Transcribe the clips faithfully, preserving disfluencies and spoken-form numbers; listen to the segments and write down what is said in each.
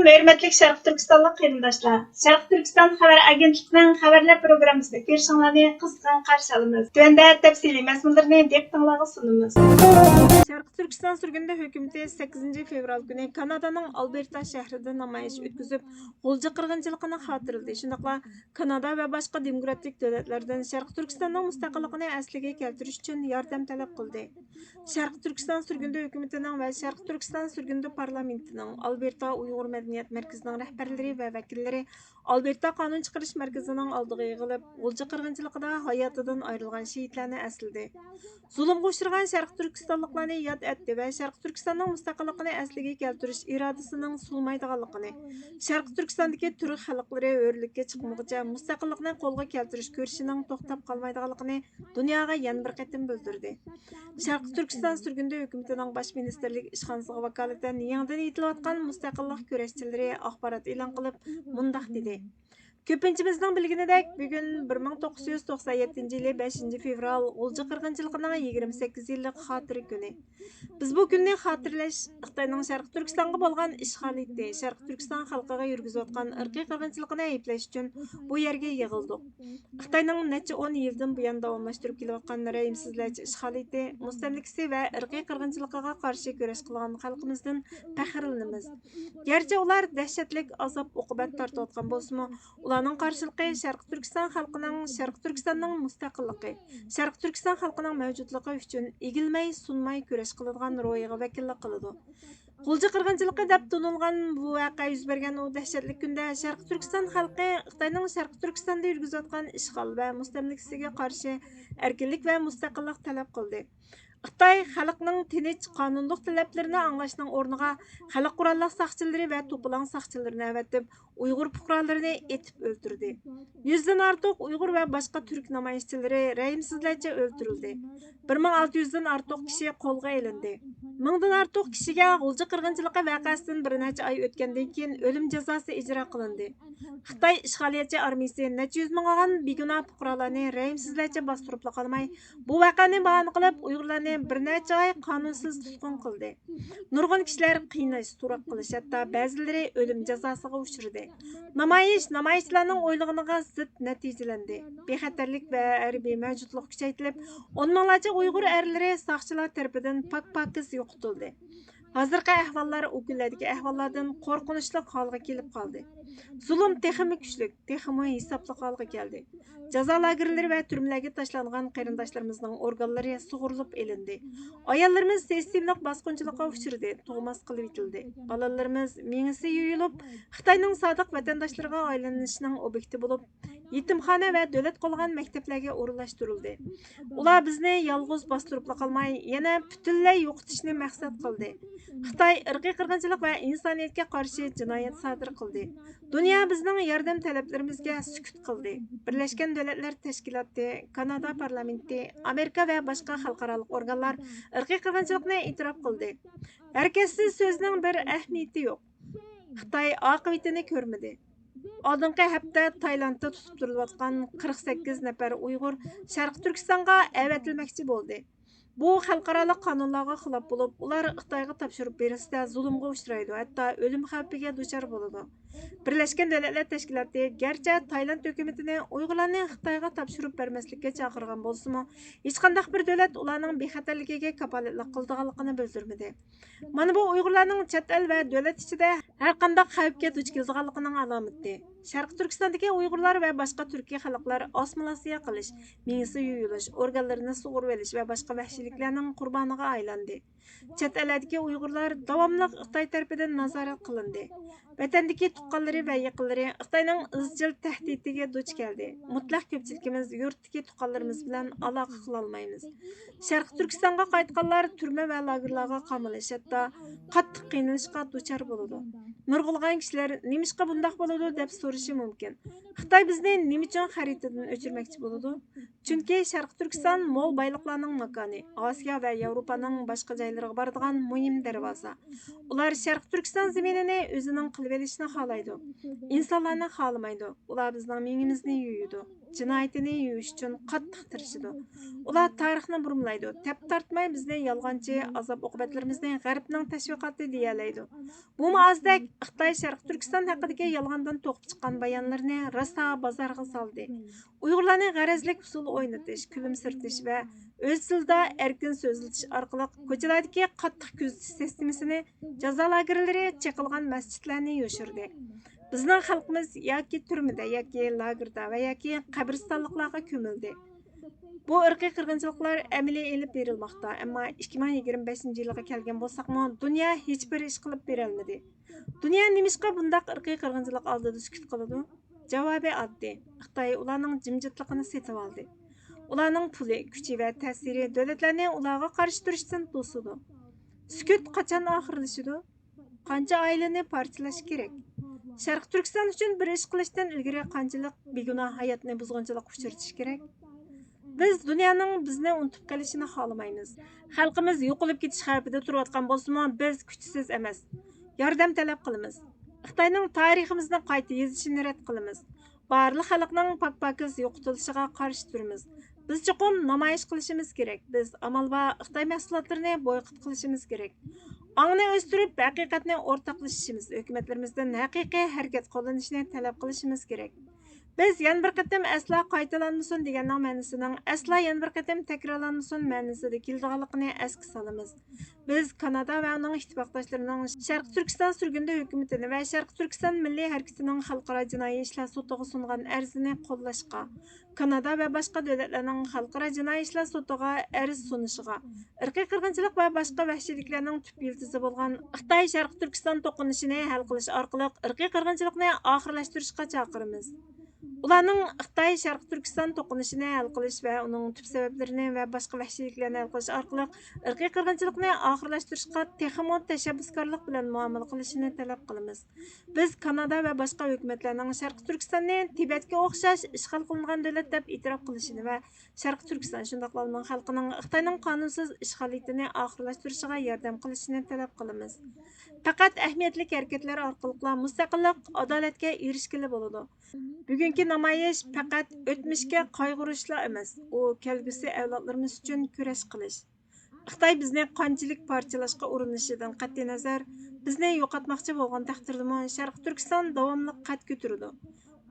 ھۆرمەتلىك شەرقىي تۈركىستانلىق قېرىنداشلار، شەرقىي تۈركىستان خەۋەر ئاگېنتلىقىنىڭ خەۋەرلەر پروگراممىسىدا كۆرۈشۈڭلارنى قىزغىن قارشى ئالىمىز. تۆۋەندە تەپسىلىي مەزمۇنلىرىنى دىققىتىڭلارغا سۇنىمىز. شەرقىي تۈركىستان سۈرگۈندە ھۆكۈمىتى سەككىزىنچى فېۋرال كۈنى كانادانىڭ ئالبېرتا شەھىرىدە نامايىش ئۆتكۈزۈپ، غۇلجا قىرغىنچىلىقىنى خاتىرىلىدى. شۇنداقلا كانادا ۋە باشقا دېموكراتىك دۆلەتلەردىن شەرقىي تۈركىستاننىڭ مۇستەقىللىقىنى ئەسلىگە كەلتۈرۈش ئۈچۈن ياردەم تەلەپ قىلدى. شەرقىي تۈركىستان سۈرگۈندە ھۆكۈمىتىنىڭ ۋە شەرقىي تۈركىستان سۈرگۈندە پارلامېنتىنىڭ ئالبېرتا ئۇيغۇر مەدەنىيەت مەركىزىنىڭ رەھبەرلىرى ۋە ۋەكىللىرى ئالبېرتا قانۇن چىقىرىش مەركىزىنىڭ ئالدىغا يىغىلىپ، غۇلجا قىرغىنچىلىقىدا ھاياتىدىن ئايرىلغان شېھىتلەرنى ئەسلىدى. زۇلۇمغا ئۇچرىغان شەرقىي تۈركىستانلىقلارنى ياد ئەتتى ۋە شەرقىي تۈركىستاننىڭ مۇستەقىللىقىنى ئەسلىگە كەلتۈرۈش ئىرادىسىنىڭ سۇنمايدىغانلىقىنى، شەرقىي تۈركىستاندىكى تۈرك خەلقلىرى ھۆرلۈككە چىقمىغۇچە مۇستەقىللىقنى قولغا كەلتۈرۈش كۈرىشىنىڭ توختاپ قالمايدىغانلىقىنى دۇنياغا يەنە بىر قېتىم بىلدۈردى. شەرقىي تۈركىستان سۈرگۈندە ھۆكۈمىتىنىڭ باش مىنىستىرلىك ئىشخانىسىغا ۋاكالىتەن يېڭىدىن ئېيتىلىۋاتقان مۇستەقىللىق كۈرەشچىلىرى ئاخبارات ئېلان قىلىپ مۇنداق دېدى: كۆپىنچىمىزنىڭ بىلگىنىدەك، بۈگۈن بىر مىڭ توققۇز يۈز توقسان يەتتىنچى يىلى بەشىنچى فېۋرال غۇلجا قىرغىنچىلىقىنىڭ يىگىرمە سەككىز يىللىق خاتىرە كۈنى. بىز بۇ كۈننى خاتىرىلەش، خىتاينىڭ شەرقىي تۈركىستانغا بولغان ئىشغالىيىتى، شەرقىي تۈركىستان خەلقىگە يۈرگۈزۈۋاتقان ئىرقىي قىرغىنچىلىقىنى ئەيىبلەش ئۈچۈن بۇ يەرگە يىغىلدۇق. خىتاينىڭ نەچچە ئون يىلدىن بۇيان داۋاملاشتۇرۇپ كېلىۋاتقان رەھىمسىزلەرچە ئىشغالىيىتى، مۇستەملىكىسى ۋە ئىرقىي قىرغىنچىلىقىغا قارشى كۈرەش قىلغان خەلقىمىزدىن پەخىرلىنىمىز. گەرچە ئۇلار دەھشەتلىك ئازاب-ئوقۇبەت تارتىۋاتقان بولسىمۇ، ئۇلارنىڭ قارشىلىقى شەرقىي تۈركىستان خەلقىنىڭ، شەرقىي تۈركىستاننىڭ مۇستەقىللىقى، شەرقىي تۈركىستان خەلقىنىڭ مەۋجۇتلۇقى ئۈچۈن ئېگىلمەي، سۇنماي كۈرەش قىلىدىغان روھىغا ۋەكىللىك قىلىدۇ. غۇلجا قىرغىنچىلىقى دەپ تونۇلغان بۇ ۋەقە يۈز بەرگەن ئۇ دەھشەتلىك كۈندە شەرقىي تۈركىستان خەلقى خىتاينىڭ شەرقىي تۈركىستاندا يۈرگۈزۈۋاتقان ئىشغال ۋە مۇستەملىكىسىگە قارشى ئەركىنلىك ۋە مۇستەقىللىق تەلەپ قىلدى. خىتاي خەلقنىڭ تىنچ، قانۇنلۇق تەلەپلىرىنى ئاڭلاشنىڭ ئورنىغا خەلق قوراللىق ساقچىلىرى ۋە توپىلاڭ ساقچىلىرىنى ئەۋەتىپ، ئۇيغۇر پۇقرالىرىنى ئېتىپ ئۆلتۈردى. يۈزدىن ئارتۇق ئۇيغۇر ۋە باشقا تۈرك نامايىشچىلىرى رەھىمسىزلەرچە ئۆلتۈرۈلدى. بىر مىڭ ئالتە يۈزدىن ئارتۇق كىشى قولغا ئېلىندى. مىڭدىن ئارتۇق كىشىگە غۇلجا قىرغىنچىلىقى ۋەقەسىدىن بىر نەچچە ئاي ئۆتكەندىن كېيىن ئۆلۈم جازاسى ئىجرا قىلىندى. خىتاي ئىشغالىيەتچى ئارمىيىسى نەچچە يۈز مىڭلىغان بىگۇناھ پۇقرالارنى رەھىمسىزلەرچە باستۇرۇپلا قالماي، بۇ ۋەقەنى باھانە قىلىپ، ئۇيغۇرلارنى بىر نەچچە ئاي قانۇنسىز تۇتقۇن قىلدى. نۇرغۇن كىشىلەر قىيناش، سوراق قىلىش، ھەتتا بەزىلىرى ئۆلۈم جازاسىغا ئۇچرىدى. نامايىش نامايىشچىلارنىڭ ئويلىغىنىغا زىت نەتىجىلەندى. بىخەتەرلىك ۋە ھەربىي مەۋجۇتلۇق كۈچەيتىلىپ، ئون مىڭلارچە ئۇيغۇر ئەرلىرى ساقچىلار تەرىپىدىن پاك-پاكىز يوقىتىلدى. ھازىرقى ئەھۋاللار ئۇ كۈنلەردىكى ئەھۋاللاردىن قورقۇنچلۇق ھالغا كېلىپ قالدى. زۇلۇم تېخىمۇ كۈچلۈك، تېخىمۇ ھېسابلىق ھالغا كەلدى. جازا لاگېرلىرى ۋە تۈرمىلەرگە تاشلانغان قېرىنداشلىرىمىزنىڭ ئورگانلىرى سۇغۇرۇلۇپ ئېلىندى. ئاياللىرىمىز سىستېمىلىق باسقۇنچىلىققا ئۇچرىدى، تۇغماس قىلىۋېتىلدى. بالىلىرىمىز مېڭىسى يۇيۇلۇپ، خىتاينىڭ سادىق ۋەتەنداشلىرىغا ئايلىنىشنىڭ ئوبيېكتى بولۇپ، يېتىمخانا ۋە دۆلەت قوللىغان مەكتەپلەرگە ئورۇنلاشتۇرۇلدى. ئۇلار بىزنى يالغۇز باستۇرۇپلا قالماي، يەنە پۈتۈنلەي يوقىتىشنى مەقسەت قىلدى. خىتاي ئىرقىي قىرغىنچىلىق ۋە ئىنسانىيەتكە قارشى جىنايەت سادىر قىلدى. دۇنيا بىزنىڭ ياردەم تەلەپلىرىمىزگە سۈكۈت قىلدى. بىرلەشكەن دۆلەتلەر تەشكىلاتى، كانادا پارلامېنتى، ئامېرىكا ۋە باشقا خەلقئارالىق ئورگانلار ئىرقىي قىرغىنچىلىقنى ئېتىراپ قىلدى. ھەرىكەتسىز سۆزنىڭ بىر ئەھمىيىتى يوق. خىتاي ئاقىۋىتىنى كۆرمىدى. ئالدىنقى ھەپتە تايلاندتا تۇتۇپ تۇرۇلۇۋاتقان قىرىق سەككىز نەپەر ئۇيغۇر شەرقىي تۈركىستانغا ئەۋەتىلمەكچى بولدى. بۇ خەلقئارالىق قانۇنلارغا خىلاپ بولۇپ، ئۇلار خىتايغا تاپشۇرۇپ بېرىلسە زۇلۇمغا ئۇچرايدۇ، ھەتتا ئۆلۈم خەۋپىگە دۇچار بولىدۇ. بىرلەشكەن دۆلەتلەر تەشكىلاتى گەرچە تايلاند ھۆكۈمىتىنى ئۇيغۇرلارنى خىتايغا تاپشۇرۇپ بەرمەسلىككە چاقىرغان بولسىمۇ، ھېچقانداق بىر دۆلەت ئۇلارنىڭ بىخەتەرلىكىگە كاپالەتلىك قىلىدىغانلىقىنى بىلدۈرمىدى. مانا بۇ ئۇيغۇرلارنىڭ چەت ئەل ۋە دۆلەت ئىچىدە ھەرقانداق خەۋپكە دۇچ كېلىدىغانلىقىنىڭ ئالامىتى. شەرقىي تۈركىستاندىكى ئۇيغۇرلار ۋە باشقا تۈركىي خەلقلەر ئاسسىمىلياتسىيە قىلىش، مېڭىسى يۇيۇلۇش، ئورگانلىرىنى سۇغۇرۇۋېلىش ۋە باشقا ۋەھشىيلىكلەرنىڭ قۇربانىغا ئايلاندى. چەت ئەللەردىكى ئۇيغۇرلار داۋاملىق خىتاي تەرىپىدىن نازارەت قىلىندى. ۋەتەندىكى تۇغقانلىرى ۋە يېقىنلىرى خىتاينىڭ ئىزچىل تەھدىتىگە دۇچ كەلدى. مۇتلەق كۆپچىلىكىمىز يۇرتتىكى تۇغقانلىرىمىز بىلەن ئالاقە قىلالمايمىز. شەرقىي تۈركىستانغا قايتقانلار تۈرمە ۋە لاگېرلارغا قامىلىش، ھەتتا قاتتىق قىينىلىشقا دۇچار بولىدۇ. نۇرغۇنلىغان كىشىلەر نېمىشقا بۇنداق بولىدۇ دەپ سورىشى مۇمكىن. خىتاي بىزنى نېمە ئۈچۈن خەرىتىدىن ئۆچۈرمەكچى بولىدۇ؟ چۈنكى شەرقىي تۈركىستان مول بايلىقلارنىڭ ماكانى، ئاسىيا ۋە ياۋروپانىڭ باشقا جايلىرىغا بارىدىغان مۇھىم دەرۋازا. ئۇلار شەرقىي تۈركىستان زېمىنىنى ئۆزىنىڭ قىلىۋېلىشىنى خالايدۇ. ئىنسانلارنى خالىمايدۇ. ئۇلار بىزنىڭ مېڭىمىزنى يۇيىدۇ. جىنايىتىنى يۇيۇش ئۈچۈن قاتتىق تىرىشىدۇ. ئۇلار تارىخنى بۇرمىلايدۇ. تەپ تارتماي بىزنى يالغانچى، ئازاب-ئوقۇبەتلىرىمىزنى غەربنىڭ تەشۋىقاتى دېيەلەيدۇ. بۇمۇ ئازدەك، خىتاي شەرقىي تۈركىستان ھەققىدىكى يالغاندىن توقۇپ چىققان بايانلىرىنى راسا بازارغا سالدى. ئۇيغۇرلارنى غەرەزلىك ئۇسۇلدا ئوينىتىش، كۈلۈمسىرىتىش ۋە ئۆز تىلىدا ئەركىن سۆزلىتىش ئارقىلىق كوچىلاردىكى قاتتىق كۆزىتىش سىستېمىسىنى، جازا لاگېرلىرى، چېقىلغان مەسچىتلەرنى يوشۇردى. بىزنىڭ خەلقىمىز ياكى تۈرمىدە، ياكى لاگېردا ۋە ياكى قەبرىستانلىقلارغا كۆمۈلدى. بۇ ئىرقىي قىرغىنچىلىقلار ئەمەلىي ئېلىپ بېرىلماقتا، ئەمما ئىككى مىڭ يىگىرمە بەشىنچى يىلغا كەلگەن بولساقمۇ، دۇنيا ھېچبىر ئىش قىلىپ بېرەلمىدى. دۇنيا نېمىشقا بۇنداق ئىرقىي قىرغىنچىلىق ئالدىدا سۈكۈت قىلىدۇ؟ جاۋابى ئاددىي، خىتاي ئۇلارنىڭ جىمجىتلىقىنى سېتىۋالدى. ئۇلارنىڭ پۇلى، كۈچى ۋە تەسىرى دۆلەتلەرنى ئۇلارغا قارشى تۇرۇشتىن توسىدۇ. سۈكۈت قاچان ئاخىرلىشىدۇ؟ قانچە ئائىلىنى پارچىلاش كېرەك؟ شەرقىي تۈركىستان ئۈچۈن بىر ئىش قىلىشتىن ئىلگىرى قانچىلىك بىگۇناھ ھاياتنى بۇزغۇنچىلىققا ئۇچرىتىش كېرەك؟ بىز دۇنيانىڭ بىزنى ئۇنتۇپ قېلىشىنى خالىمايمىز. خەلقىمىز يوقىلىپ كېتىش خەۋپىدە تۇرۇۋاتقان بولسىمۇ، بىز كۈچسىز ئەمەس. ياردەم تەلەپ قىلىمىز. خىتاينىڭ تارىخىمىزنى قايتا يېزىشىنى رەت قىلىمىز. بارلىق خەلقنىڭ پاكپاكىز يوقىتىلىشىغا قارشى تۇرىمىز. بىز چوقۇم نامايىش قىلىشىمىز كېرەك. بىز ئامال بار خىتاي مەھسۇلاتلىرىنى بويكوت قىلىشىمىز كېرەك. ئاڭنى ئۆستۈرۈپ، ھەقىقەتنى ئورتاقلىشىشىمىز، ھۆكۈمەتلىرىمىزدىن ھەقىقىي ھەرىكەت قوللىنىشىنى تەلەپ قىلىشىمىز كېرەك. بىز يەنە بىر قېتىم ئەسلا قايتىلانمىسۇن دېگەننىڭ مەنىسىنىڭ ئەسلا يەنە بىر قېتىم تەكرارلانمىسۇن مەنىسىدە كېلىدىغانلىقىنى ئەسكە سالىمىز. بىز كانادا ۋە ئۇنىڭ ئىتتىپاقداشلىرىنىڭ شەرقىي تۈركىستان سۈرگۈندە ھۆكۈمىتىنى ۋە شەرقىي تۈركىستان مىللىي ھەرىكىتىنىڭ خەلقئارا جىنايى ئىشلار سوتىغا سۇنغان ئەرزىنى قوللاشقا، كانادا ۋە باشقا دۆلەتلەرنىڭ خەلقئارا جىنايى ئىشلار سوتىغا ئەرز سۇنۇشىغا، ئىرقىي قىرغىنچىلىق ۋە باشقا ۋەھشىيلىكلەرنىڭ تۈپ يىلتىزى بولغان خىتاي شەرقىي تۈركىستان توقۇنۇشىنى ھەل قىلىش ئارقىلىق ئىرقىي قىرغىنچىلىقنى ئاخىرلاشتۇرۇشقا چاقىرىمىز. ئۇلارنىڭ خىتاي شەرقىي تۈركىستان توقۇنۇشىنى ھەل قىلىش ۋە ئۇنىڭ تۈپ سەۋەبلىرىنى ۋە باشقا ۋەھشىيلىكلەرنى ھەل قىلىش ئارقىلىق ئىرقىي قىرغىنچىلىقنى ئاخىرلاشتۇرۇشقا تېخىمۇ تەشەببۇسكارلىق بىلەن مۇئامىلە قىلىشىنى تەلەپ قىلىمىز. بىز كانادا ۋە باشقا ھۆكۈمەتلەرنىڭ شەرقىي تۈركىستاننى تىبەتكە ئوخشاش ئىشغال قىلىنغان دۆلەت دەپ ئېتىراپ قىلىشىنى ۋە شەرقىي تۈركىستان شۇنداقلا ئۇنىڭ خەلقىنىڭ خىتاينىڭ قانۇنسىز ئىشغالىيىتىنى ئاخىرلاشتۇرۇشىغا ياردەم قىلىشىنى تەلەپ قىلىمىز. پەقەت ئەھمىيەتلىك ھەرىكەتلەر ئارقىلىقلا مۇستەقىللىق، ئادالەتكە ئېرىشكىلى بولىدۇ. بۈگۈنكى نامايىش پەقەت ئۆتمۈشكە قايغۇرۇشلا ئەمەس، ئۇ كەلگۈسى ئەۋلادلىرىمىز ئۈچۈن كۈرەش قىلىش. خىتاي بىزنى قانچىلىك پارچىلاشقا ئۇرۇنۇشىدىن قەتئىينەزەر، بىزنى يوقاتماقچى بولغان تەقدىردىمۇ شەرقىي تۈركىستان داۋاملىق قەد كۆتۈرىدۇ.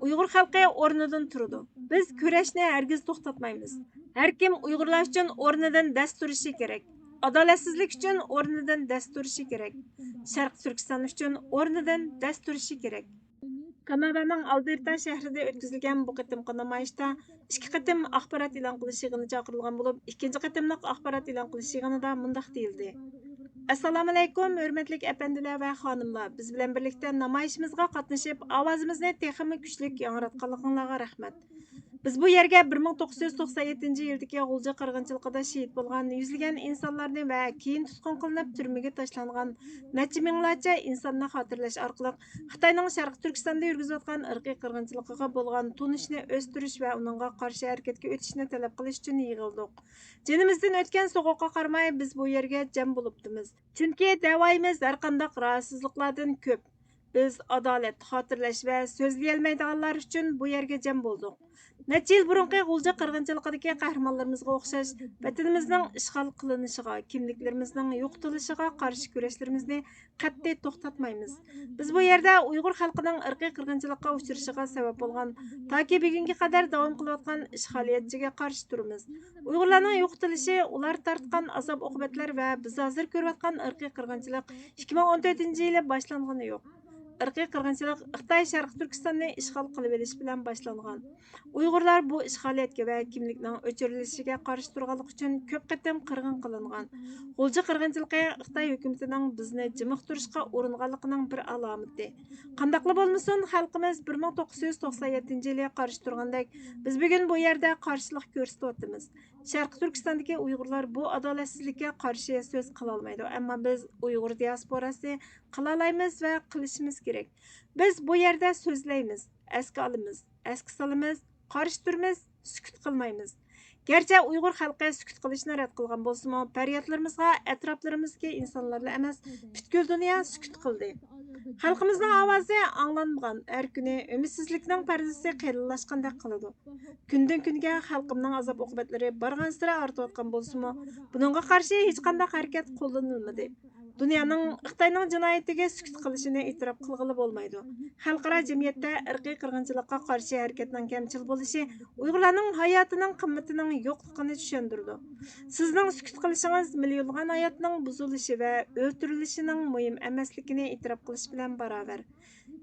ئۇيغۇر خەلقى ئورنىدىن تۇرىدۇ. بىز كۈرەشنى ھەرگىز توختاتمايمىز. ھەر كىم ئۇيغۇرلار ئۈچۈن ئورنىدىن دەس تۇرۇشى كېرەك. ئادالەتسىزلىك ئۈچۈن ئورنىدىن دەس تۇرۇشى كېرەك. شەرقىي تۈركىستان ئۈچۈن ئورنىدىن دەس تۇرۇشى كېرەك. كانادانىڭ ئالبېرتا شەھىرىدە ئۆتكۈزۈلگەن بۇ قېتىمقى نامايىشتا ئىككى قېتىم ئاخبارات ئېلان قىلىش يىغىنى چاقىرىلغان بولۇپ، ئىككىنچى قېتىملىق ئاخبارات ئېلان قىلىش يىغىنىدا مۇنداق دېيىلدى: ئەسسالامۇئەلەيكۇم، ھۆرمەتلىك ئەپەندىلەر ۋە خانىملار! بىز بىلەن بىرلىكتە نامايىشىمىزغا قاتنىشىپ، ئاۋازىمىزنى تېخىمۇ كۈچلۈك ياڭراتقانلىقىڭلارغا رەھمەت. بىز بۇ يەرگە بىر مىڭ توققۇز يۈز توقسان يەتتىنچى يىلدىكى غۇلجا قىرغىنچىلىقىدا شېھىت بولغان يۈزلىگەن ئىنسانلارنى ۋە كېيىن تۇتقۇن قىلىنىپ تۈرمىگە تاشلانغان نەچچە مىڭلارچە ئىنساننى خاتىرىلەش ئارقىلىق، خىتاينىڭ شەرقىي تۈركىستاندا يۈرگۈزۈۋاتقان ئىرقىي قىرغىنچىلىقىغا بولغان تونۇشنى ئۆستۈرۈش ۋە ئۇنىڭغا قارشى ھەرىكەتكە ئۆتۈشنى تەلەپ قىلىش ئۈچۈن يىغىلدۇق. جېنىمىزدىن ئۆتكەن سوغۇققا قارىماي، بىز بۇ يەرگە جەم بولۇپتىمىز. چۈنكى دەۋايىمىز ھەرقانداق راھەتسىزلىقلاردىن كۆپ. بىز ئادالەت، خاتىرىلەش ۋە سۆزلىيەلمەيدىغانلار ئۈچۈن بۇ يەرگە جەم بولدۇق. نەچچە يىل بۇرۇنقى غۇلجا قىرغىنچىلىقىدىكى قەھرىمانلىرىمىزغا ئوخشاش، ۋەتىنىمىزنىڭ ئىشغال قىلىنىشىغا، كىملىكلىرىمىزنىڭ يوقىتىلىشىغا قارشى كۈرەشلىرىمىزنى قەتئىي توختاتمايمىز. بىز بۇ يەردە ئۇيغۇر خەلقىنىڭ ئىرقىي قىرغىنچىلىققا ئۇچرىشىغا سەۋەب بولغان، تاكى بۈگۈنگە قەدەر داۋام قىلىۋاتقان ئىشغالىيەتچىگە قارشى تۇرىمىز. ئۇيغۇرلارنىڭ يوقىتىلىشى، ئۇلار تارتقان ئازاب-ئوقۇبەتلەر ۋە بىز ھازىر كۆرۈۋاتقان ئىرقىي قىرغىنچىلىق ئىككى مىڭ ئون تۆتىنچى يىلى باشلانغىنى يوق. ئىرقىي قىرغىنچىلىق خىتاي شەرقىي تۈركىستاننى ئىشغال قىلىۋېلىش بىلەن باشلانغان. ئۇيغۇرلار بۇ ئىشغالىيەتكە ۋە كىملىكنىڭ ئۆچۈرۈلۈشىگە قارشى تۇرغانلىقى ئۈچۈن كۆپ قېتىم قىرغىن قىلىنغان. غۇلجا قىرغىنچىلىقى خىتاي ھۆكۈمىتىنىڭ بىزنى جىمىقتۇرۇشقا ئۇرۇنغانلىقىنىڭ بىر ئالامىتى. قانداقلا بولمىسۇن، خەلقىمىز بىر مىڭ توققۇز يۈز توقسان يەتتىنچى يىلى قارشى تۇرغاندەك، بىز بۈگۈن بۇ يەردە قارشىلىق كۆرسىتىۋاتىمىز. شەرقىي تۈركىستاندىكى ئۇيغۇرلار بۇ ئادالەتسىزلىككە قارشى سۆز قىلالمايدۇ، ئەمما بىز ئۇيغۇر دىياسپوراسى قىلالايمىز ۋە قىلىشىمىز كېرەك. بىز بۇ يەردە سۆزلەيمىز، ئەسكە ئالىمىز، ئەسكە سالىمىز، قارشى تۇرىمىز، سۈكۈت قىلمايمىز. گەرچە ئۇيغۇر خەلقى سۈكۈت قىلىشنى رەت قىلغان بولسىمۇ، پەريادلىرىمىزغا ئەتراپلىرىمىزدىكى ئىنسانلارلا ئەمەس، پۈتكۈل دۇنيا سۈكۈت قىلدى. خەلقىمىزنىڭ ئاۋازى ئاڭلانمىغان، ھەر كۈنى ئۈمىدسىزلىكنىڭ پەردىسى قېلىنلاشقاندەك قىلىدۇ. كۈندىن-كۈنگە خەلقىمنىڭ ئازاب-ئوقۇبەتلىرى بارغانسېرى ئارتىۋاتقان بولسىمۇ، بۇنىڭغا قارشى ھېچقانداق ھەرىكەت قوللىنىلمىدى. دۇنيانىڭ خىتاينىڭ جىنايىتىگە سۈكۈت قىلىشىنى ئېتىراپ قىلغىلى بولمايدۇ. خەلقئارا جەمئىيەتتە ئىرقىي قىرغىنچىلىققا قارشى ھەرىكەتنىڭ كەمچىل بولۇشى ئۇيغۇرلارنىڭ ھاياتىنىڭ قىممىتىنىڭ يوقلۇقىنى چۈشەندۈرىدۇ. سىزنىڭ سۈكۈت قىلىشىڭىز مىليونلىغان ھاياتنىڭ بۇزۇلۇشى ۋە ئۆلتۈرۈلۈشىنىڭ مۇھىم ئەمەسلىكىنى ئېتىراپ قىلىش بىلەن باراۋەر.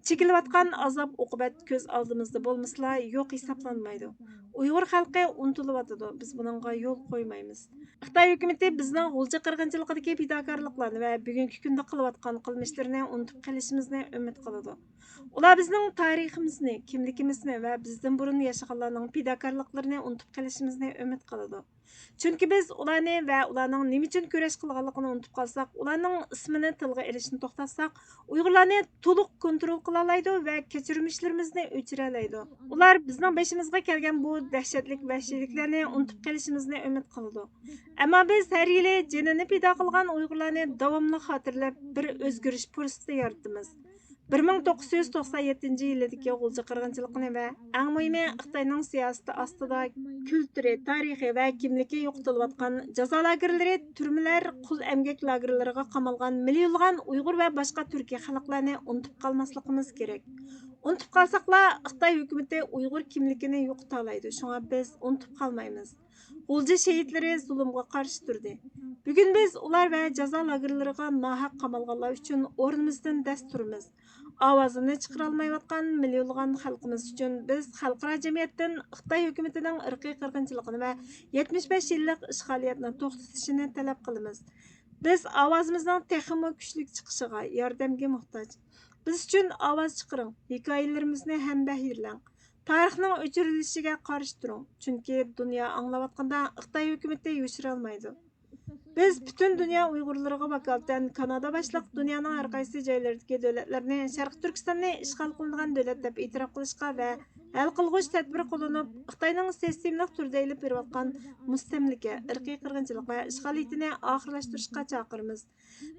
چېكىلىۋاتقان ئازاب-ئوقۇبەت كۆز ئالدىمىزدا بولمىسىلا، يوق ھېسابلانمايدۇ. ئۇيغۇر خەلقى ئۇنتۇلۇۋاتىدۇ، بىز بۇنىڭغا يول قويمايمىز. خىتاي ھۆكۈمىتى بىزنىڭ غۇلجا قىرغىنچىلىقىدىكى پىداكارلىقلارنى ۋە بۈگۈنكى كۈندە قىلىۋاتقان قىلمىشلىرىنى ئۇنتۇپ قېلىشىمىزنى ئۈمىد قىلىدۇ. ئۇلار بىزنىڭ تارىخىمىزنى، كىملىكىمىزنى ۋە بىزدىن بۇرۇن ياشىغانلارنىڭ پىداكارلىقلىرىنى ئۇنتۇپ قېلىشىمىزنى ئۈمىد قىلىدۇ. چۈنكى بىز ئۇلارنى ۋە ئۇلارنىڭ نېمە ئۈچۈن كۈرەش قىلغانلىقىنى ئۇنتۇپ قالساق، ئۇلارنىڭ ئىسمىنى تىلغا ئېلىشنى توختاتساق، ئۇيغۇرلارنى تولۇق كونترول قىلالايدۇ ۋە كەچۈرمىشلىرىمىزنى ئۆچۈرەلەيدۇ. ئۇلار بىزنىڭ بېشىمىزغا كەلگەن بۇ دەھشەتلىك ۋەھشىيلىكلەرنى ئۇنتۇپ قېلىشىمىزنى ئۈمىد قىلىدۇ. ئەمما بىز ھەر يىلى جېنىنى پىدا قىلغان ئۇيغۇرلارنى داۋاملىق خاتىرىلەپ، بىر ئۆزگىرىش پۇرسىتى يارىتىمىز. بىر مىڭ توققۇز يۈز توقسان يەتتىنچى يىلىدىكى غۇلجا قىرغىنچىلىقىنى ۋە ئەڭ مۇھىمى خىتاينىڭ سىياسىتى ئاستىدا كۈلتۈرى، تارىخى ۋە كىملىكى يوقىتىلىۋاتقان جازا لاگېرلىرى، تۈرمىلەر، قۇل ئەمگەك لاگېرلىرىغا قامالغان مىليونلىغان ئۇيغۇر ۋە باشقا تۈركىي خەلقلەرنى ئۇنتۇپ قالماسلىقىمىز كېرەك. ئۇنتۇپ قالساقلا، خىتاي ھۆكۈمىتى ئۇيغۇر كىملىكىنى يوقىتالايدۇ، شۇڭا بىز ئۇنتۇپ قالمايمىز. غۇلجا شېھىتلىرى زۇلۇمغا قارشى تۇردى. بۈگۈن بىز ئۇلار ۋە جازا لاگېرلىرىغا ناھەق قامالغانلار ئۈچۈن ئورنىمىزدىن دەس تۇرىمىز. ئاۋازىنى چىقىرالمايۋاتقان مىليونلىغان خەلقىمىز ئۈچۈن بىز خەلقئارا جەمئىيەتتىن خىتاي ھۆكۈمىتىنىڭ ئىرقىي قىرغىنچىلىقىنى ۋە يەتمىش بەش يىللىق ئىشغالىيەتنى توختىتىشىنى تەلەپ قىلىمىز. بىز ئاۋازىمىزنىڭ تېخىمۇ كۈچلۈك چىقىشىغا ياردەمگە موھتاج. بىز ئۈچۈن ئاۋاز چىقىرىڭ، ھېكايىلىرىمىزنى ھەمبەھىرلەڭ. تارىخنىڭ ئۆچۈرۈلۈشىگە قارشى تۇرۇڭ، چۈنكى دۇنيا ئاڭلاۋاتقاندا خىتاي ھۆكۈمىتى يوشۇرالمايدۇ. بىز پۈتۈن دۇنيا ئۇيغۇرلىرىغا ۋاكالىتەن كانادا باشلىق دۇنيانىڭ ھەر قايسى جايلىرىدىكى دۆلەتلەرنى شەرقىي تۈركىستاننى ئىشغال قىلىنغان دۆلەت دەپ ئېتىراپ قىلىشقا ۋە ھەل قىلغۇچ تەدبىر قوللىنىپ، خىتاينىڭ سىستېمىلىق تۈردە ئېلىپ بېرىۋاتقان مۇستەملىكە، ئىرقىي قىرغىنچىلىق ۋە ئىشغالىيىتىنى ئاخىرلاشتۇرۇشقا چاقىرىمىز.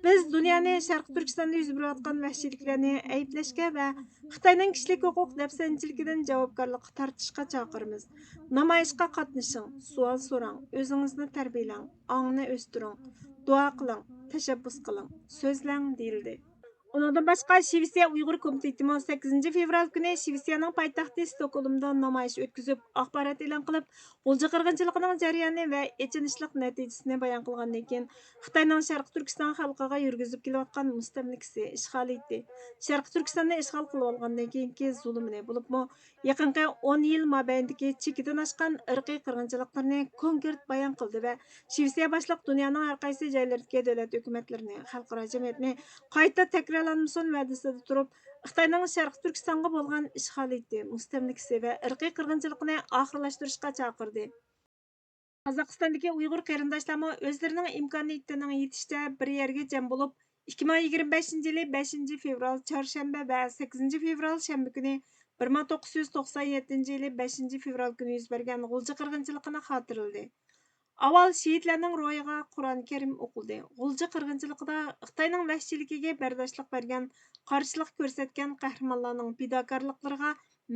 بىز دۇنيانى شەرقىي تۈركىستاندا يۈز بېرىۋاتقان ۋەھشىيلىكلەرنى ئەيىبلەشكە ۋە خىتاينىڭ كىشىلىك ھوقۇق دەپسەندىچىلىكىدىن جاۋابكارلىققا تارتىشقا چاقىرىمىز. نامايىشقا قاتنىشىڭ، سوئال سوراڭ، ئۆزىڭىزنى تەربىيەلەڭ، ئاڭنى ئۆستۈرۈڭ، دۇئا قىلىڭ، تەشەببۇس قىلىڭ، سۆزلەڭ دېيىلدى. ئۇنىڭدىن باشقا، شىۋېتسىيە ئۇيغۇر كومىتېتىمۇ سەككىزىنچى فېۋرال كۈنى شىۋېتسىيەنىڭ پايتەختى ستوكھولمدا نامايىش ئۆتكۈزۈپ، ئاخبارات ئېلان قىلىپ، غۇلجا قىرغىنچىلىقىنىڭ جەريانى ۋە ئېچىنىشلىق نەتىجىسىنى بايان قىلغاندىن كېيىن، خىتاينىڭ شەرقىي تۈركىستان خەلقىگە يۈرگۈزۈپ كېلىۋاتقان مۇستەملىكىسى، ئىشغالىيىتى، شەرقىي تۈركىستاننى ئىشغال قىلىۋالغاندىن كېيىنكى زۇلۇمىنى، بولۇپمۇ يېقىنقى ئون يىل مابەينىدىكى چېكىدىن ئاشقان ئىرقىي قىرغىنچىلىقلىرىنى كونكرېت بايان قىلدى ۋە شىۋېتسىيە باشلىق دۇنيانىڭ ھەر قايسى جايلىرىدىكى دۆلەت ھۆكۈمەتلىرىنى، خەلقئارا جەمئىيەتنى قايتا تەكرارلانمىسۇن ۋەدىسىدە تۇرۇپ، خىتاينىڭ شەرقىي تۈركىستانغا بولغان ئىشغالىيىتى، مۇستەملىكىسى ۋە ئىرقىي قىرغىنچىلىقىنى ئاخىرلاشتۇرۇشقا چاقىردى. قازاقىستاندىكى ئۇيغۇر قېرىنداشلارمۇ ئۆزلىرىنىڭ ئىمكانىيىتىنىڭ يېتىشىچە بىر يەرگە جەم بولۇپ، ئىككى مىڭ يىگىرمە بەشىنچى يىلى بەشىنچى فېۋرال چارشەنبە ۋە سەككىزىنچى فېۋرال شەنبە كۈنى بىر مىڭ توققۇز يۈز توقسان يەتتىنچى يىلى بەشىنچى فېۋرال كۈنى يۈز بەرگەن غۇلجا قىرغىنچىلىقىنى خاتىرىلىدى. ئاۋۋال شېھىتلەرنىڭ روھىغا قۇرئان كەرىم ئوقۇلدى. غۇلجا قىرغىنچىلىقىدا خىتاينىڭ ۋەھشىيلىكىگە بەرداشلىق بەرگەن، قارشىلىق كۆرسەتكەن قەھرىمانلارنىڭ پىداكارلىقلىرىغا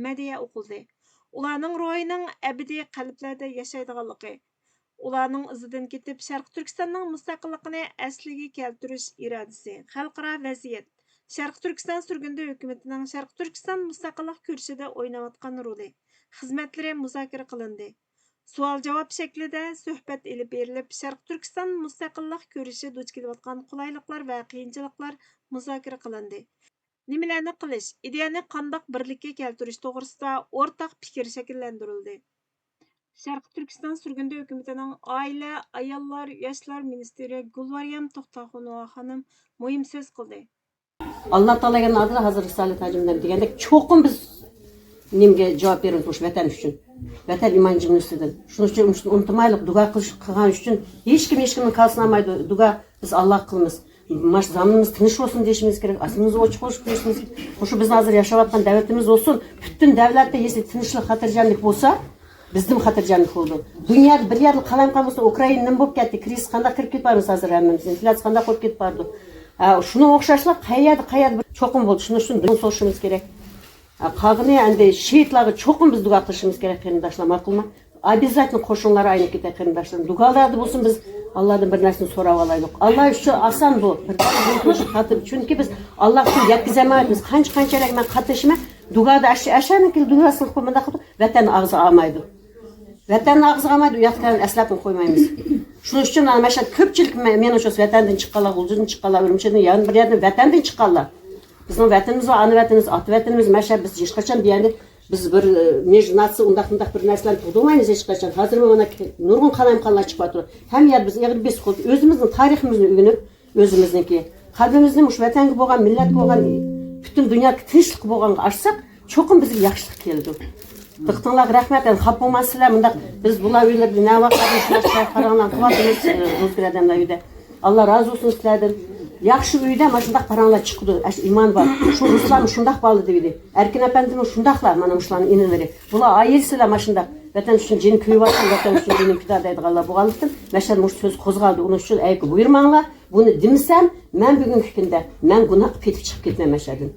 مەدھىيە ئوقۇلدى. ئۇلارنىڭ روھىنىڭ ئەبەدىي قەلبلەردە ياشايدىغانلىقى، ئۇلارنىڭ ئىزىدىن كېتىپ، شەرقىي تۈركىستاننىڭ مۇستەقىللىقىنى ئەسلىگە كەلتۈرۈش ئىرادىسى، خەلقئارا ۋەزىيەت، شەرقىي تۈركىستان سۈرگۈندە ھۆكۈمىتىنىڭ شەرقىي تۈركىستان مۇستەقىللىق كۈرىشىدە ئويناۋاتقان رولى، خىزمەتلىرى مۇزاكىرە قىلىندى. سوئال-جاۋاب شەكلىدە سۆھبەت ئېلىپ بېرىلىپ، شەرقىي تۈركىستان مۇستەقىللىق كۈرىشى دۇچ كېلىۋاتقان قولايلىقلار ۋە قىيىنچىلىقلار مۇزاكىرە قىلىندى. نېمىلەرنى قىلىش، ئىدىيەنى قانداق بىرلىككە كەلتۈرۈش توغرىسىدا ئورتاق پىكىر شەكىللەندۈرۈلدى. شەرقىي تۈركىستان سۈرگۈندە ھۆكۈمىتىنىڭ ئائىلە، ئاياللار، ياشلار مىنىستىرى گۈلمەريەم توختاخۇنوۋا خانىم مۇھىم سۆز قىلدى. ئاللا تائالا دېگەن ئادىدا ھازىر رىسالەت ھاجىمدىن دېگەندەك چوقۇم بىز نېمىگە جاۋاب بېرىمىز مۇشۇ ۋەتەن ئۈچۈن؟ ۋەتەن ئىمان جىمنىسىدىن. شۇنىڭ ئۈچۈن ئۇنتۇمايلىق، دۇئا قىلىش قىلغان ئۈچۈن ھېچكىم ھېچكىمنىڭ كالىسىنى ئالمايدۇ. دۇئا بىز ئاللاغا قىلىمىز. ماش زامىنىمىز تىنچ بولسۇن دېيىشىمىز كېرەك، ئاسمىنىمىز ئوچۇق بولسۇن دېيىشىمىز كېرەك. خۇشۇ بىزنىڭ ھازىر ياشاۋاتقان دەۋلىتىمىز بولسۇن، پۈتۈن دەۋلەتتە يەسلى تىنچلىق، خاتىرجەملىك بولسا، بىزدىمۇ خاتىرجەملىك بولىدۇ. دۇنيادا بىر يەردە قالايمىقان بولسا، ئۇكرائىنا نېمە بولۇپ كەتتى؟ كرىزىس قانداق كىرىپ كېتىپ بارىمىز ھازىر ھەممىمىز؟ ئىنفلياتسىيە قانداق بولۇپ كېتىپ بارىدۇ؟ ھە، شۇنىڭغا ئوخشاشلا قەيەردە، قەيەردە بىر چوقۇم بولدى. شۇنىڭ ئۈچۈن بىز سورىشىمىز كېرەك. ھە، قالغىنى ئەمدى شېھىتلارغا چوقۇم بىز دۇئا قىلىشىمىز كېرەك، قېرىنداشلار، ماقۇلمۇ؟ ئابيازاتنى قوشۇڭلار، ئايلىنىپ كېتەي، قېرىنداشلار. دۇئالاردا بولسۇن، بىز ئاللادىن بىر نەرسىنى سوراپ ئالايلۇق. ئاللا ئۈچۈن ئاسان بۇ. بىردەم بىر قوشۇپ قاتىپ. چۈنكى بىز ئاللاغا پۇل يەتكۈزەلمەيۋاتىمىز. قانچە قانچە رەك مەن قاتنىشىمەن. دۇگادا ئاشۇ ئاشانىڭكى دۇگاسىنى قىلىپ مۇنداق قىلىپ ۋەتەن ئاغزىغا ئالمايدۇ. ۋەتەننى ئاغزىغا ئالمايدۇ، ئۇ ياقتىكىلەرنى ئەسلەپمۇ قويمايمىز. شۇنىڭ ئۈچۈن مانا مەشەدە كۆپچىلىك مە-، مېنىڭچە ۋەتەندىن چىققانلار، غۇلجىدىن چىققانلار، ئۈرۈمچىدىن، يەنە بىر يەردىن ۋەتەندىن چىققانلار. بىزنىڭ ۋەتىنىمىز بار، ئانا ۋەتىنىمىز، ئاتا ۋەتىنىمىز. مەشەدە بىز ھېچقاچان دېگەندەك بىز بىر، ئە، مېژناتسىيە ئۇنداق مۇنداق بىر نەرسىلەرنى تۇغدۇرمايمىز ھېچقاچان. ھازىرمۇ مانا نۇرغۇن قالايمىقانلار چىقىۋاتىدۇ. ھەممە يەردە بىز ئېغىر بېسىق بولۇپ، ئۆزىمىزنىڭ تارىخىمىزنى ئۆگىنىپ، ئۆزىمىزنىڭكى قەلبىمىزنى مۇشۇ ۋەتەنگە بولغان، مىللەتكە بولغان، پۈتۈن دۇنياغا تىنچلىققا بولغانغا ئاچساق، چوقۇم بىزگە ياخشىلىق كېلىدۇ. دىققىتىڭلارغا رەھمەت. ئەمدى خاپا بولماسىزلار، مۇنداق بىز بۇلار ئۆيلىرىدە نەۋاقەدىن شۇنداق پاراڭلارنى قىلىۋاتىمىز، ئە، ئۆزگە ئادەملەر ئۆيدە. ئاللا رازى بولسۇن سىلەردىن. ياخشى ئۆيدە مانا شۇنداق پاراڭلار چىقىدۇ. ئاشۇ ئىمان بار. شۇ رۇسلانمۇ شۇنداق بالىدى دېدى. ئەركىن ئەپەندىمۇ شۇنداقلا، مانا مۇشۇلارنىڭ ئىنىلىرى. بۇلار ئائىلىسىلا مانا شۇنداق. ۋەتەن ئۈچۈن جېنى كۆيۈۋاتقان، ۋەتەن ئۈچۈن جېنىم پىدا دەيدىغانلار بولغانلىقتىن، مەشەدە مۇشۇ سۆز قوزغالدى. ئۇنىڭ ئۈچۈن ئەيىبكە بۇيرۇماڭلار. بۇنى دېمىسەم، مەن بۈگۈنكى كۈندە مەن گۇناھقا پېتىپ چىقىپ كېتىمەن مەشەدىن.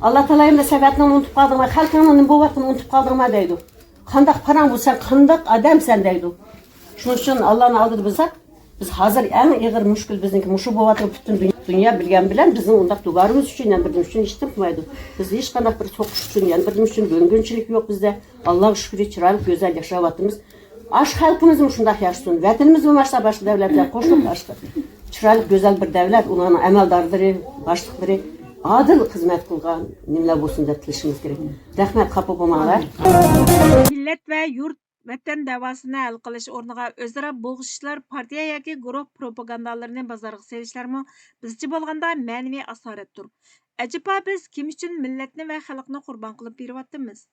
ئاللا تائالا ئەمدى سەن ۋەتىنىڭنى ئۇنتۇپ قالدىڭما، خەلقىڭنىڭ نېمە بولۇۋاتقىنىنى ئۇنتۇپ قالدىڭما دەيدۇ. قانداق پاراڭ بۇ، سەن قانداق ئادەمسەن دەيدۇ. شۇنىڭ ئۈچۈن ئاللانىڭ ئالدىدا بىز، بىز ھازىر ئەڭ ئېغىر مۈشكۈل بىزنىڭكى مۇشۇ بولۇۋاتقان، پۈتۈن دۇنيا، دۇنيا بىلگەن بىلەن بىزنىڭ ئۇنداق دۇگارىمىز ئۈچۈن، يەنە بىردىن ئۈچۈن ھېچنېمە قىلمايدۇ. بىز ھېچقانداق بىر سوقۇش ئۈچۈن، يەنە بىردىن ئۈچۈن بۆلگۈنچىلىك يوق بىزدە. ئاللاغا شۈكرى، چىرايلىق، گۈزەل ياشاۋاتىمىز. ئاشۇ خەلقىمىزمۇ شۇنداق ياشىسۇن، ۋەتىنىمىزمۇ ماشۇنداق باشقا دەۋلەتلەر قوشۇلۇپ، باشقا چىرايلىق، گۈزەل بىر دەۋلەت، ئۇلارنىڭ ئەمەلدارلىرى، باشلىقلىرى ئادىل خىزمەت قىلغان نېمىلەر بولسۇن دەپ تىلىشىمىز كېرەك. رەھمەت، خاپا بولماڭلار. مىللەت ۋە يۇرت، ۋەتەن دەۋاسىنى ھەل قىلىش ئورنىغا ئۆزئارا بوغۇشۇشلار، پارتىيە ياكى گۇرۇھ پروپاگاندالىرىنى بازارغا سېلىشلارمۇ بىزچە بولغاندا مەنىۋى ئاسارەتتۇر. ئەجەبا بىز كىم ئۈچۈن مىللەتنى ۋە خەلقنى قۇربان قىلىپ بېرىۋاتىمىز؟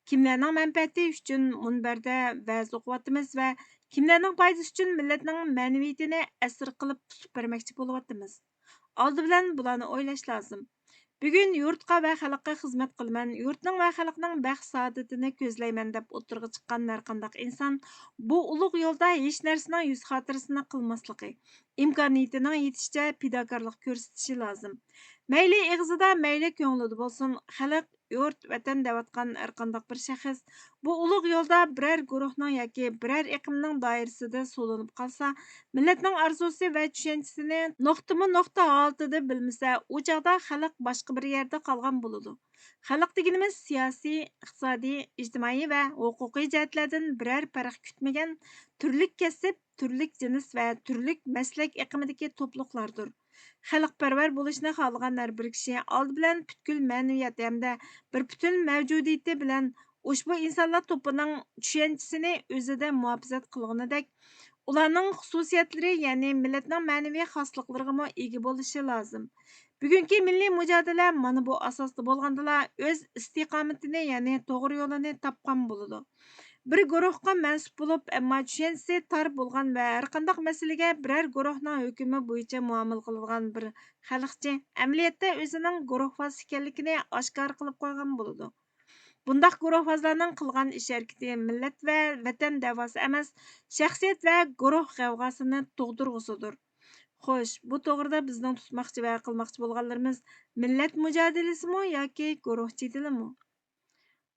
كىملەرنىڭ مەنپەئەتى ئۈچۈن مۇنبەردە ۋەز ئوقۇۋاتىمىز ۋە كىملەرنىڭ پايدىسى ئۈچۈن مىللەتنىڭ مەنىۋىيىتىنى ئەسىر قىلىپ تۇتۇپ بەرمەكچى بولۇۋاتىمىز؟ ئالدى بىلەن بۇلارنى ئويلاش لازىم. بۈگۈن يۇرتقا ۋە خەلققە خىزمەت قىلىمەن، يۇرتنىڭ ۋە خەلقنىڭ بەخت سائادىتىنى كۆزلەيمەن دەپ ئوتتۇرىغا چىققان ھەرقانداق ئىنسان بۇ ئۇلۇغ يولدا ھېچ نەرسىنىڭ يۈز خاتىرىسىنى قىلماسلىقى، ئىمكانىيىتىنىڭ يېتىشىچە پىداكارلىق كۆرسىتىشى لازىم. مەيلى ئېغىزىدا، مەيلى كۆڭلىدە بولسۇن، خەلق، يۇرت، ۋەتەن دەۋاتقان ھەرقانداق بىر شەخس بۇ ئۇلۇغ يولدا بىرەر گۇرۇھنىڭ ياكى بىرەر ئېقىمنىڭ دائىرىسىدە سولىنىپ قالسا، مىللەتنىڭ ئارزۇسى ۋە چۈشەنچىسىنى نۇقتىمۇ نۇقتا ھالىتىدە بىلمىسە، ئۇ چاغدا خەلق باشقا بىر يەردە قالغان بولىدۇ. خەلق دېگىنىمىز سىياسىي، ئىقتىسادىي، ئىجتىمائىي ۋە ھوقۇقىي جەھەتلەردىن بىرەر پەرق كۈتمىگەن، تۈرلۈك كەسىپ، تۈرلۈك جىنس ۋە تۈرلۈك مەسلەك ئېقىمىدىكى توپلۇقلاردۇر. خەلقپەرۋەر بولۇشنى خالىغان ھەر بىر كىشى ئالدى بىلەن پۈتكۈل مەنىۋىيەت ھەمدە بىر پۈتۈن مەۋجۇدىيىتى بىلەن ئۇشبۇ ئىنسانلار توپىنىڭ چۈشەنچىسىنى ئۆزىدە مۇھاپىزەت قىلغىنىدەك، ئۇلارنىڭ خۇسۇسىيەتلىرى، يەنى مىللەتنىڭ مەنىۋى خاسلىقلىرىغىمۇ ئىگە بولۇشى لازىم. بۈگۈنكى مىللىي مۇجادىلە مانا بۇ ئاساستا بولغاندىلا ئۆز ئىستىقامىتىنى، يەنى توغرا يولىنى تاپقان بولىدۇ. بىر گۇرۇھقا مەنسۇپ بولۇپ، ئەمما چۈشەنچىسى تار بولغان ۋە ھەرقانداق مەسىلىگە بىرەر گۇرۇھنىڭ ھۆكمى بويىچە مۇئامىلە قىلىدىغان بىر خەلقچى، ئەمەلىيەتتە ئۆزىنىڭ گۇرۇھۋاز ئىكەنلىكىنى ئاشكارا قىلىپ قويغان بولىدۇ. بۇنداق گۇرۇھۋازلارنىڭ قىلغان ئىش-ھەرىكىتى مىللەت ۋە ۋەتەن دەۋاسى ئەمەس، شەخسىيەت ۋە گۇرۇھ غەۋغاسىنى تۇغدۇرغۇسىدۇر. خوش، بۇ توغرىدا بىزنىڭ تۇتماقچى ۋە قىلماقچى بولغانلىرىمىز مىللەت مۇجادىلىسىمۇ ياكى گۇرۇھ جېدىلىمۇ؟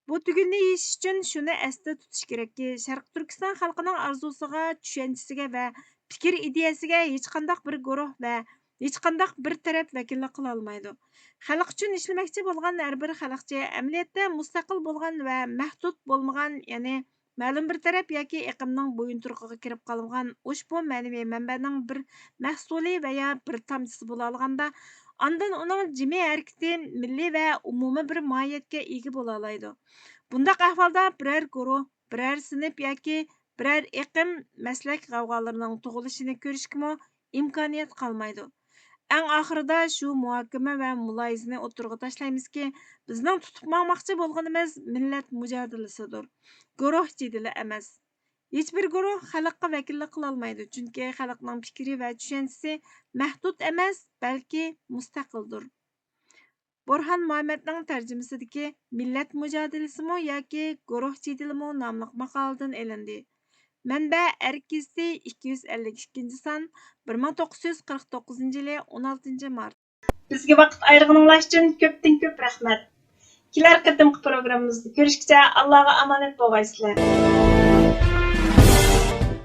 بۇ تۈگۈننى يېشىش ئۈچۈن شۇنى ئەستە تۇتۇش كېرەككى، شەرقىي تۈركىستان خەلقىنىڭ ئارزۇسىغا، چۈشەنچىسىگە ۋە پىكىر ئىدىيەسىگە ھېچقانداق بىر گۇرۇھ ۋە ھېچقانداق بىر تەرەپ ۋەكىللىك قىلالمايدۇ. خەلق ئۈچۈن ئىشلىمەكچى بولغان ھەر بىر خەلقچى ئەمەلىيەتتە مۇستەقىل بولغان ۋە مەھدۇد بولمىغان، يەنى مەلۇم بىر تەرەپ ياكى ئېقىمنىڭ بويۇنتۇرۇقىغا كىرىپ قالمىغان ئۇشبۇ مەنىۋى مەنبەنىڭ بىر مەھسۇلى ۋەيا بىر تامچىسى بولالىغاندا، ئاندىن ئۇنىڭ جىمى ھەرىكىتى مىللىي ۋە ئومۇمىي بىر ماھىيەتكە ئىگە بولالايدۇ. بۇنداق ئەھۋالدا بىرەر گۇرۇھ، بىرەر سىنىپ ياكى بىرەر ئېقىم مەسلەك غەۋغالىرىنىڭ تۇغۇلۇشىنى كۆرۈشكىمۇ ئىمكانىيەت قالمايدۇ. ئەڭ ئاخىرىدا شۇ مۇھاكىمە ۋە مۇلاھىزىنى ئوتتۇرىغا تاشلايمىزكى، بىزنىڭ تۇتۇپ ماڭماقچى بولغىنىمىز مىللەت مۇجادىلىسىدۇر، گۇرۇھ جېدىلى ئەمەس. ھېچبىر گۇرۇھ خەلققە ۋەكىللىك قىلالمايدۇ، چۈنكى خەلقنىڭ پىكرى ۋە چۈشەنچىسى مەھدۇد ئەمەس، بەلكى مۇستەقىلدۇر. بورھان مۇھەممەدنىڭ تەرجىمىسىدىكى مىللەت مۇجادىلىسىمۇ ياكى گۇرۇھ جېدىلىمۇ ناملىق ماقالىدىن ئېلىندى. مەنبە: ئەرك گېزىتى، ئىككى يۈز ئەللىك ئىككىنچى سان، بىر مىڭ توققۇز يۈز قىرىق توققۇزىنچى يىلى، ئون ئالتىنچى مارت. بىزگە ۋاقىت ئايرىغىنىڭلار ئۈچۈن كۆپتىن كۆپ رەھمەت. كېلەر قېتىمقى پروگراممىمىزدا كۆرۈشكىچە ئاللاغا ئامانەت بولغايسىلەر.